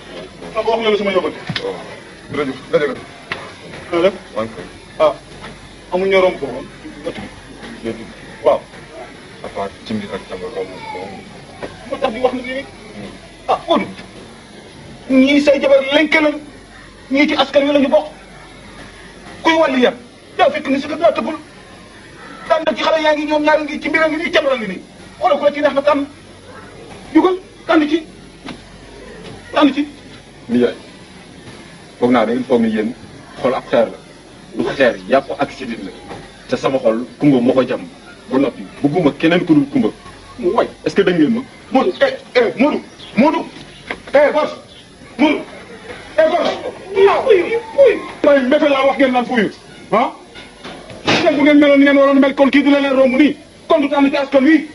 wax nga la sama yóbbante. waaw. jërëjëf jërëjëf. na def. maa ngi koy. amuñ ñoroom foofu. jërëjëf. waaw. à part cimbi ak tàmbal moom. moo tax di wax na nii. Modou. ñii say jabar lenke lañ. ñii ci askan wi la ñu bokk. kuy wàllu yem. daa fekk ni si kat daa tëggul. daan na ci xale yaa ngi ñoom ñaari ngi ci mbir a ngi nii càmm la ngi nii. xoolal ko la ci neex na tànn. jugal tànn ci. tànn ci. Ndiaye foog naa da ngeen foog ni yéen xol ab xeer la du xeer yàpp ak sidit la te sama xol kumba moo ko jàmm ba noppi bëgguma keneen ku dul kumba mu way est-ce que da ngeen ma. Modou Modou Modou Goss Modou Goss may mbéte laa wax ngeen naan fuyu ah ngeen bu ngeen meloon ni ngeen waroon mel kon kii du leen romb nii kon du tànn ci askan wi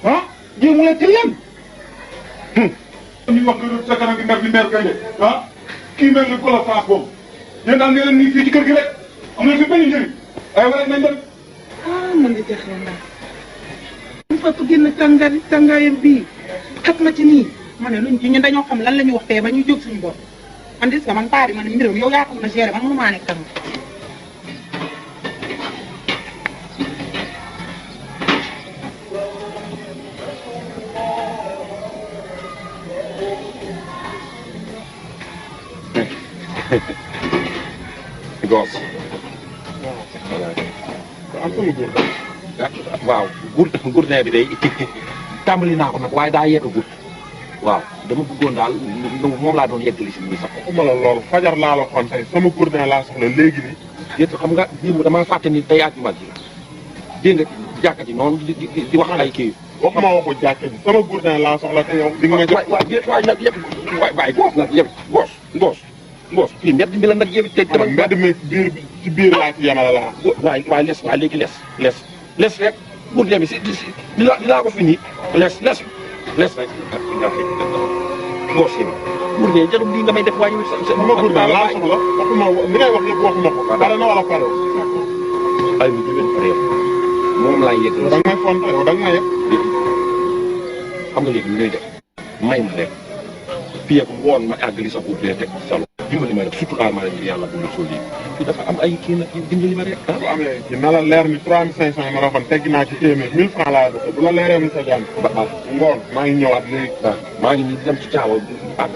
ah jéemu leen ci leen ñu wax nga sa kanam gi mer bi mer gaynde ah kii mel ni kolo France boobu yéen daal ngeen nii fii ci kër gi rek am na fi benn njëriñ ay wala nañ dem man de jaxle naa mu fa génn tàngaayam bii xat ma ci nii ma ne luñ ci ñun dañoo xam lan la ñu wax tey ba ñu jóg suñu bopp man dis nga man paa bi man mbiram yow yaa ko mën a gérer man mënu maa nekk tam Goss. am sama góor waaw gourdin bi day tàmbali naa ko nag waaye daa yegg gut waaw dama bëggoon daal moom laa doon yeggali si nii sax. waxuma la loolu fajar laa la xoon tey sama gourdin laa soxla léegi nii yéen xam nga démb damaa fàtte ni tey àjjuma ji dégg nga jàkka ji noonu di wax ay kii. waxuma waxu jàkke bi sama gourdin laa soxla te yow di nga ma jox waay nag yëpp waay goos nag yëpp goos fii mbedd mi la nag yëpp te dama. mbedd mi ci biir laa ci yemale laa waay léegi les rek gourdin bi si dinaa ko fi nii les rek goos yi gourdin jarul lii nga may def waaye sama gourdin laa soxla waxuma li ngay wax yëpp waxuma ko pare na wala pare ay mi jógeen pare moom laay yegg da nga may fonto yow da nga may yëpp xam nga léegi lu ñuy def may ma rek fii ak ngoon ma àggali sa gourdin teg ci salo dimbali ma rek surtout almaa rek yàlla bu ñu sol lii fii dafa am ay kii nag dimbali ma rek bu amee ci na la leer ni 3500 yi ma la waxoon teggi naa ci téeméer 1000 francs laa def bu la leeree mu sa jàmm ba ngoon maa ngi ñëwaat léegi waaw maa ngi nii di dem ci caawa àgg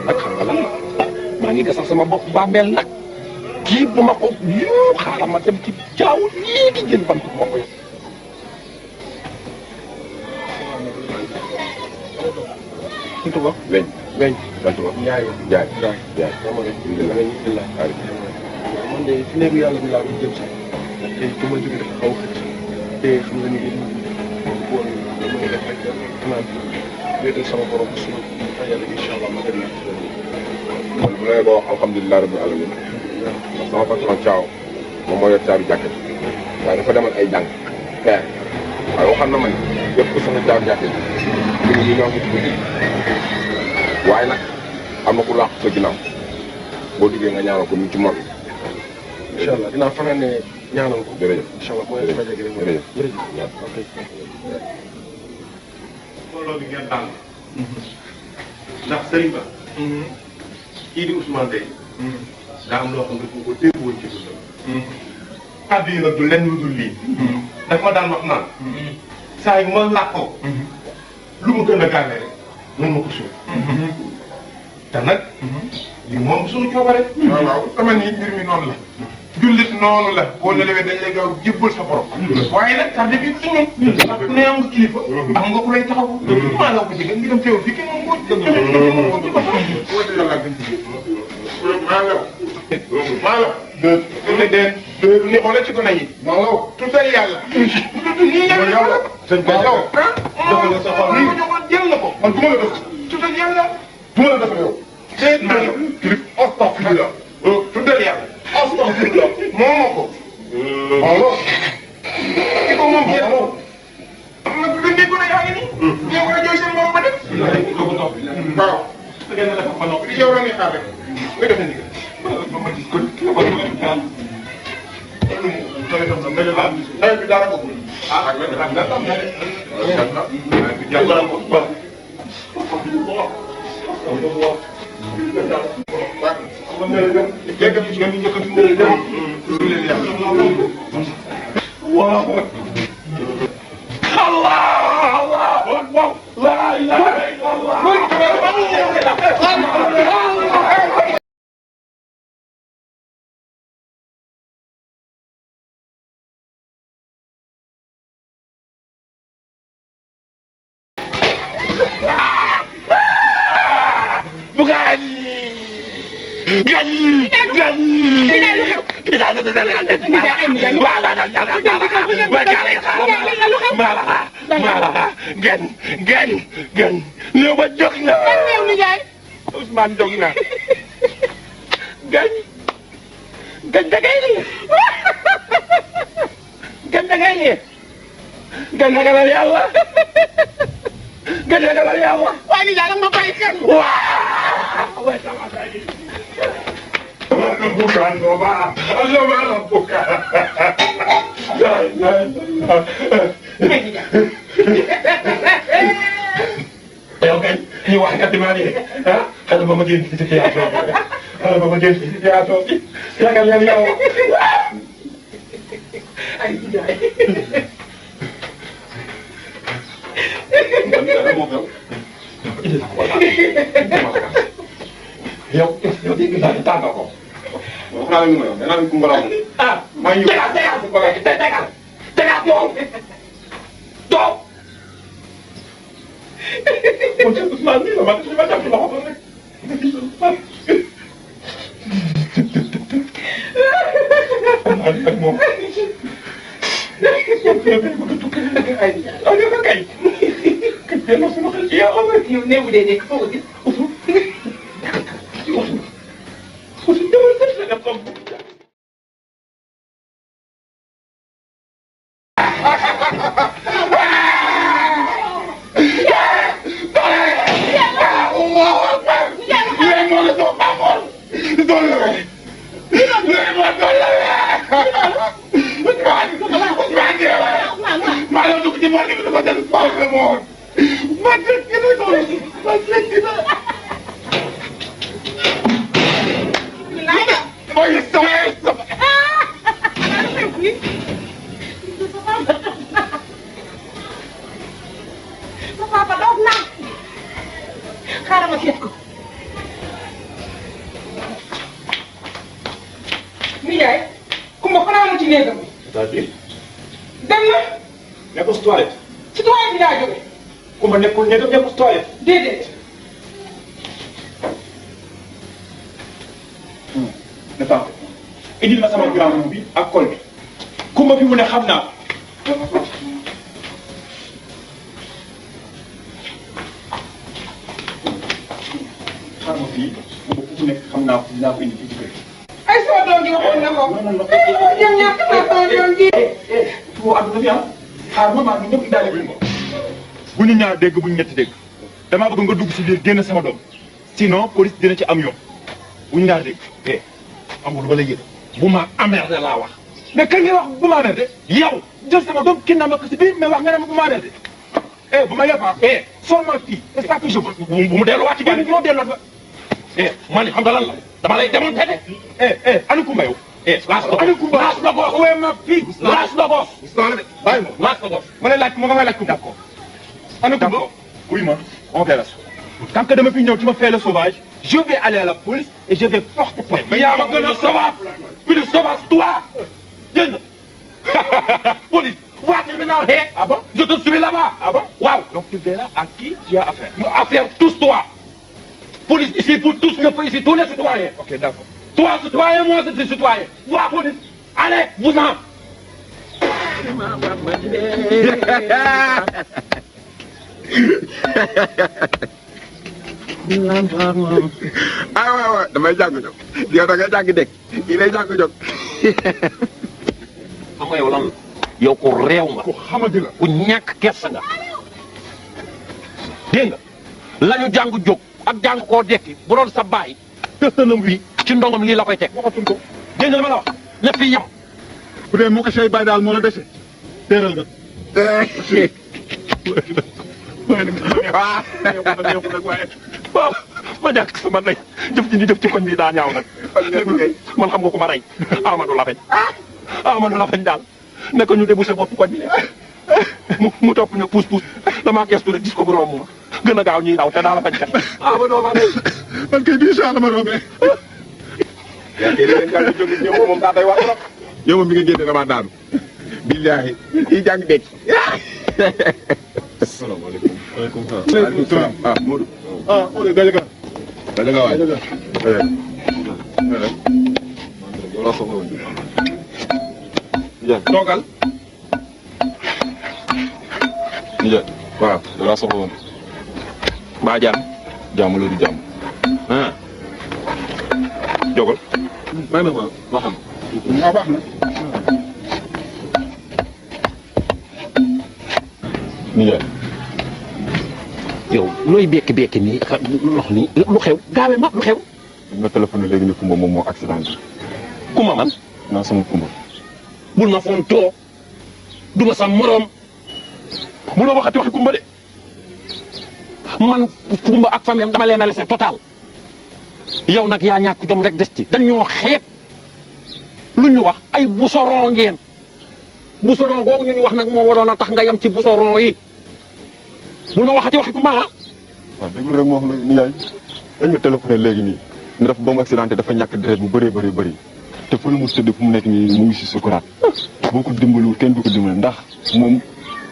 nag xam nga lan maa ngi gasal sama bopp bàmmeel nag kii bu ma ko yoo xaaral ma dem ci caaw léegi jël bant bu ma koy Itu ba weñ sant ba jaay alhamdulilah man de fi néegu yàlla bi laa doon jëm si te su ma jógee dafa xaw a xëcc te xam nga ni bool dama def rek naan wéetal sama borom suma yàlla incha allah ma dem man bu lay boo alhamdulilah rabbil alamin ndax sama patron Thiaw moom moo yor caabi jàkka ji waaye dafa demal ay jàng père waaye waxal na ma ni yëpp ku soxla caabi jàkka ji ñu ngi ñoo ngi ci guddi waaye nag am na ku laax sa ginnaaw boo duggee nga ñaanal ko ñu ci mor incha allah dinaa fanaan ne ñaanal ko jërëjëf incha allah mooy sama jege rek jërëjëf ok loolu bi ngeen tànn ndax sëriñ ba kii di Ousmane Dey daa am loo xam ne ko dégg woon ci dundam kàddu yi nag du lenn lu dul lii daf ma daan wax naan saa yu ma làkkoo lu mu gën a gànne rek noonu ma ko suul. te nag li moom suñu coobare. waaw waaw dama ni mbir mi noonu la. jullit noonu la boo nelawee dañ lay gaaw jébbal sa borom. waaye nag tardé bi ci ñun. ndax ku ne am nga kilifa. am nga ku lay taxaw. maa la ko jege ngi dem teewul fii kenn moom moo maa la. ni xoolal ci gone yi. waaw tuutal yàlla. nii yàlla yàlla. sëñ bi yow ah. dafa la sa xol nii ma joxoon jël na ko. man du ma la def. tuutal yàlla. du ma la def yow. déet maa ngi kilif astafurlah. tuutal yàlla. astafurlah. moo ko. waaw. ki ko moom jël. nga tudd nii gone yaa ngi nii. ñoo war a jooy seen morom ba def. waaw. da ngeen a def ba noppi. yow la ñuy xaar rek. nga def ndigal. nawet bi dara bokkul. ah ak nawet bi dara am na de. nawet bi dara bokkul. Gen néew ba jóg na. néew ni jaay. Ousmane jóg na. Gen da ngay lii. Gen da ngay lii. Gen ragalal yàlla. Gen ragalal yàlla. waaye ni jaay nag ma bàyyi kenn. waaw. Bukan Nova, Allah bukan. Yow kay ñu wax kat maa ngi ah xanaa ba ma génn ci situation bi xanaa ba ma génn ci situation bi yaakaar naa ne yow ay jaay. yow dégg naa ne tànn ko. Wax naa la ñu ma yow danaa leen kumbala moom. ah maa ngi ñëw tegaat moom toog. Monsieur Ousmane nii la ma jàpp ci loxo rek. ak moom. ay kay. delloo sama xel ci yow. yow néew dee nekk foo ko gis. papa doog na xaaral ma seet ko. Ndiaye Kumba fanaa mu ci néegam. c'est-à-dire. dem na. nekkul si toilette. ci toilette bi laa jógee. Kumba nekkul nekkul si toilette. déedéet. ne tànk indil ma sama grand bi ak col bi. Kumba fi mu ne xam naa ko. xaar ma fii Kumba fu mu nekk xam naa ko dinaa ko indi fii ci kër gi. ay sama doom ji waxoon na ko. ñoom ñaar sama doom ji. fu àdduna bi am xaar ma maa ngi ñëpp indaale bi ko. bu ñu ñaar dégg bu ñu ñetti dégg damaa bëgg nga dugg si biir génn sama doom sinon police dina ci am yoon bu ñu ñaar dégg amul ba la yëg bu ma emmerdé laa wax mais kan ngay wax bu ma emmerdé yow jël sama doom kii naa ma ko si biir mais wax nga ne ma bu ma emmerdé bu ma yebaa seulement fii c'est ça que je veux bu mu delluwaat ci biir ñoo delluwaat ba man xam nga lan la dama lay démonté de anu Kumba yow laas la anu Kumba laas la gos wee ma fii laas la gos bàyyi ma laas la gos ma lay laaj ma nga may laaj Kumba d'accord anu Kumba oui ma on verra Tant que demain pignon, tu me fais le sauvage, je vais aller à la police et je vais porter plainte. Mais il y a un gars sauvage. Plus sauvage, toi. Viens. Police. Vois terminal. Ah bon? Je te suis là-bas. Ah bon? Waouh. Donc tu verras à qui tu as affaire. Affaire tous toi. Police ici pour tous, je fais ici tous les citoyens. Ok, d'accord. Toi, citoyen, moi, c'est citoyen. Vois, police. Allez, vous-en. ah waaw damay jàng jóg yow da ngay jàng dégg yi lay jàng jóg. xam nga yow lan la. yow ku réew nga. Ku xamante la. ku ñàkk kersa nga. dégg nga la ñu jàng jóg ak jàng koo dekki bu doon sa baay tëstanam wi ci ndongam lii la koy teg. waxatuñ ko. dégg nga li ma la wax na fi yem. bu dee moo ko say bay daal moo la dese. teeral nga. waaw ma ñàkk sama ndey jëf ji ñu jëf ci koñ bi daa ñaaw nag. man xam nga ku ma rey Amadou Lafañ. Amadou Lafañ daal ne ko ñu débouché bopp koñ bi mu topp ñu puus puus damaa gestu rek gis ko bu romb ma gën a gaaw ñuy daw te daa la fañ kat. Amadou Lafañ. man kay bii saa la ma rombee. yaa ngi leen jàng jóg ñëw moom daa day wax trop. yow moom mi nga génne damaa daanu. billaahi yi jàng dégg. asalaamaaleykum. waaleykum salaam. ah Modou. ah Modou Gadiaga. Gadiaga waay. toogal. Ndiaye. waaw da laa soxla woon. mbaa jàmm. jàmm la du jàmm. ah. jógal. may ma ma xam. waaw baax na. Ndiaye. yow looy bekki nii ak lox nii lu xew gaawe ma lu xew. nga téléphoné léegi ni Kumba moom moo accident bi. Kumba man. naa sama Kumba. bul ma fontoo du ma sa moroom bul ma waxati waxi Kumba de man Kumba ak famille dama leen a laissé total yow nag yaa ñàkk jom rek des ci dañoo xeeb lu ñu wax ay busoron ngeen busoron googu ñu wax nag moo waroon a tax nga yem ci busoron yi bul ma waxati waxi Kumba ah. waaw déglu rek moo xam ne Ndiaye dañ ma téléphoné léegi nii ne dafa ba mu accidenté dafa ñàkk deret bu bëree bëri te fu mu tëdd fu mu nekk nii mu ngi si sukuraat boo ko dimbaliwul kenn du ko dimbali ndax moom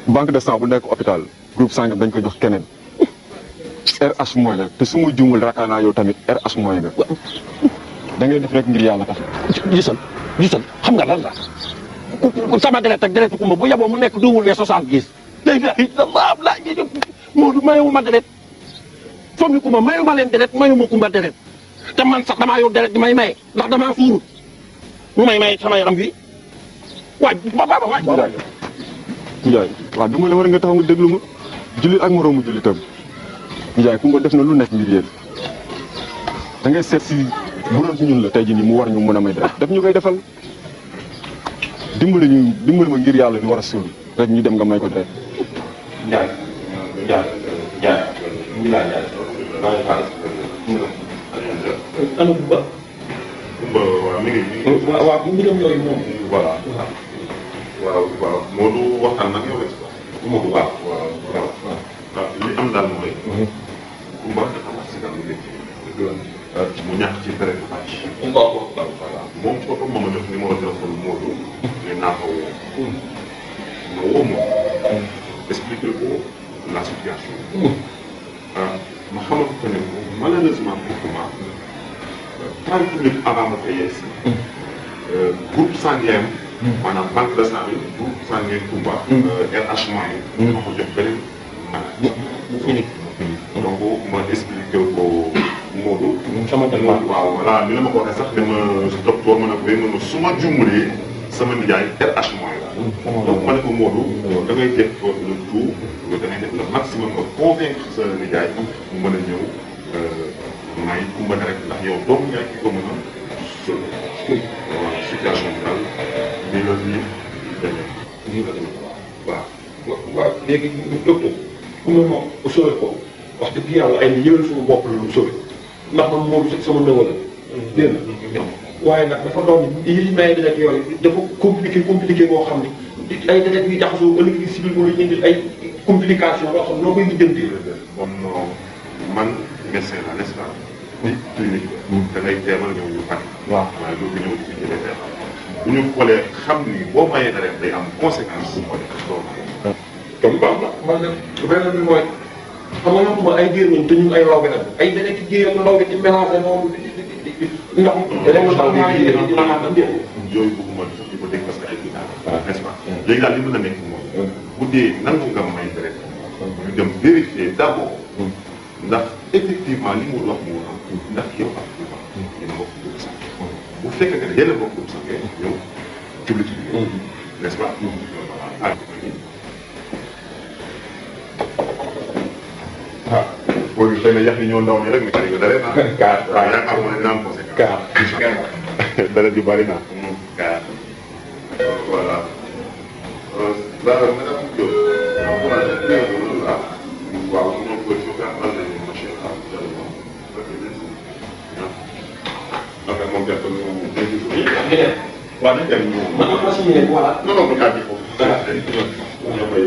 banque de sang bu nekk hôpital groupe sangam dañ ko jox keneen RH mooy la te su ma juumul raakaar naa yow tamit RH mooy nga da ngay def rek ngir yàlla tax. gisal xam nga lan la sama deret ak deretu Kumba bu yaboo mu nekk duwul ne 70 léegi la Modou mayu ma deret famille Kumba mayu ma leen deret mayu ma Kumba deret te man sax damaa yor deret di may maye ndax damaa fuuru mu may sama yaram wi waay waay. Ndiaye waaw du ma la war nga taxaw nga déglu ma jullit ak moroomu jullitam Ndiaye Kumba def na lu nekk ngir yéen da ngay seet si bu doon si ñun la tey jii nii mu war ñu mën a may def ñu koy defal dimbali ma ngir yàlla ñu war a suul rek ñu dem nga may ko def. Ndiaye. mu ngi laa Ndiaye. maa ngi xaalis. ana Kumba. Kumba waaw mi ngi. waaw mbiram yooyu moom. voilà. waaw Modou waxtaan nag yow rek. Modou waaw. li am daal mooy. Kumba dafa am accident bu métti. mu ñàkk ci période bu bàcc. voilà moom ci boppam moo ma jox numéro téléphone Modou. ne naa ko woo. ma woo moom. expliqué ko la situation. ma xamal ko ne malheureusement pour moi 30 minutes avant ma koy yegsi. groupe sanguin. maanaam banque de sang bi groupe sanguin Kumba. RH moyen. ma ko jox beneen maanaam. donc ma expliqué ko Modou. sama téléphone waaw voilà ni la ma ko waxee sax dama docteur ma ne ko ma su ma juumalee sama nijaay RH moyen la. donc ma ne ko Modou da ngay def le tout da ngay def le maximum nga convaincre sa nijaay mu mën a ñëw may Kumba rek ndax yow doomu yaay ki ko mën a sauver. waaw situation bi daal nii la nii demee. waaw léegi docteur Kumba moom sauvé ko wax dëgg yàlla ay yëwal suñu bopp la lu sauvé ndax man moom sama ndëwal la dégg nga waaye nag dafa doon yi may deret yooyu dafa compliqué boo xam ne ay deret yu jaxasoo ëllëg si biir mu la indil ay complication yoo xam noo koy lijjanti. bon man médecin la n'est-ce pas. ni clinique da ngay teemal ñëw ñu faj. waaw waaye doo ko ñëw di si jëlee feebar. bu ñu xoolee xam ni boo mayee dara day am conséquence. moo def loolu. kon baax na man de beneen bi mooy xam nga ñoom ay géer ñun te ñun ay lawbe nag ay beneen ci géer ak lawbe ci mélangé moom ndox yooyu bëgguma di ko dégg parce que ay biddaa n'est-ce pas. léegi daal li mën a nekk moom bu dee nangu nga may deret ñu dem vérifier d'abord ndax effectivement li mu wax mu am ndax yow ak yéen bokk dugub sax bu fekkee que ne yéen a bokk dugub sax ñëw jublu ci biir n'est-ce pas. ah boobu xëy na yàq yi ñoo ndaw nii rek mais xëy na dara naa. waaw yaakaar naa ne dina am conséquence. dara ju bari naa. voilà. daanaka madame Diop. waaw moom mooy su fekkee am nañu machine à ok moom jàpp nañu moom waaw nañ dem ñu. man am machine voilà. non non bu ñu àgg foofu. ñoo koy